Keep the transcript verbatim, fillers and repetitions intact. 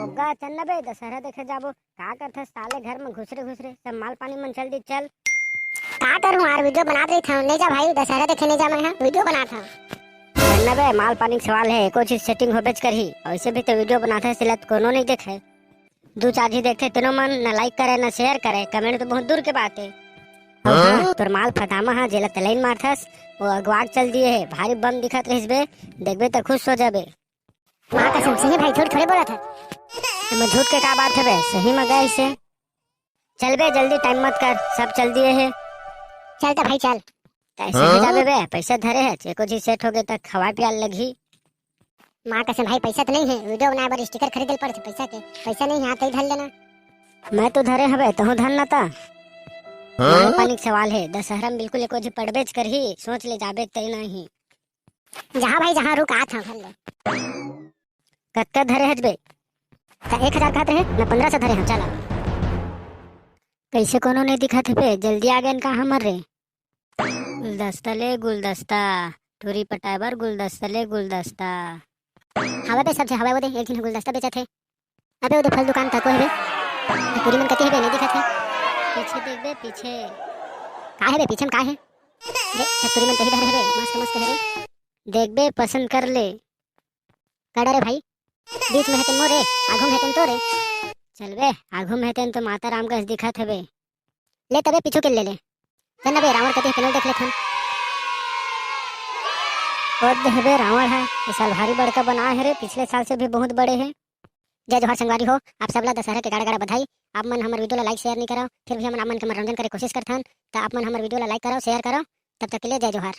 गा चल न बे, दशहरा देखे जाबो। का करथस साले घर में घुसरे घुसरे, सब माल पानी मन चल दी, चल। का करूं यार, वीडियो बनात रहिथंव। नहीं जा भाई, दशहरा देखे नहीं जा, मैं हा वीडियो बनात हंव। चल न बे, माल पानी के सवाल हे, एको चीज सेटिंग होबेच करही। वैसे भी तो वीडियो बनात हस, सिलत कोनो नहीं देखे। दू चार झी देखथे, तेनो मन न लाइक करे, न शेयर करे, कमेंट तो बहुत दूर के बात हे। अउ हाँ, तोर माल फटामा हा, जेला तलैन मारथस, वो अगवा के चल दिए हे। भारी बम दिखत रहिस बे, देखबे त खुश हो जाबे। माँ कसम, सही भाई, झूठ थोड़े बोलत हे। एमा झूठ के का बात हे बे, सही में गए से। चल बे, जल्दी टाइम मत कर, सब चल दिए हे। चल त भाई, चल। त ऐसे ही जाबे बे, पैसा धरे हे, एको झी सेट हो गए त खवाए पियाल लगही। माँ कसम भाई, पैसा तो नहीं हे, वीडियो बनाए बर स्टिकर खरीदे ल पड़थे पैसा के। पैसा नहीं हे, हाथ ही धर लेना। मैं तो धरे हवे, तहूँ धर ना ता। माल पानी के सवाल हे, दशहरा में बिल्कुल एको झी पड़बेच करही, सोच ले जाबे तई नहीं। जहाँ भाई जहाँ रुक, आत हंव, धर ले। कत्ता धरे हस बे? त एक हजार कहत रहे ना, पन्द्रह सौ धरे हंव, चला। कैसे कोनो नहीं दिखत हे बे, जल्दी आ गए का हमर रे? गुलदस्ता ले गुलदस्ता, टूरी पटाए बर गुलदस्ता ले गुलदस्ता। हवा बे, सब झे हवा, वो दे, एक झिन गुलदस्ता बेचत हे। अबे, वो दे फल दुकान तको हे बे। ये टूरी मन कति हे बे, नहीं दिखत हे। पीछे देख बे, पीछे। का हे बे, पीछे में का हे? दे, सब टूरी मन तही डहर हे बे, मस्त मस्त हे रे। देख बे, पसंद कर ले। का डरे भाई? बीच में हे तेन मोर रे, आघू में हे तेन तोर रे। चल बे, आघू में हे तेन तो माता राम कस दिखत हे बे। ले तबे पीछू के ले ले। चल ना बे, रावण कति हे तेन ल देख लेथन। ओ दे हे बे, रावण हे, ये साल भारी बड़का बना हे रे, पिछले साल से भी बहुत बड़े हे। जय जोहार संगवारी हो, आप सबला दशहरा के गाड़ा गाड़ा बधाई। आप मन हमर वीडियो ला लाइक शेयर नहीं करव, फिर भी हमन आप मन के मनोरंजन करे कोशिश करथन, त आप मन हमर वीडियो ला लाइक करव, शेयर करव। तब तक के लिए जय जोहार।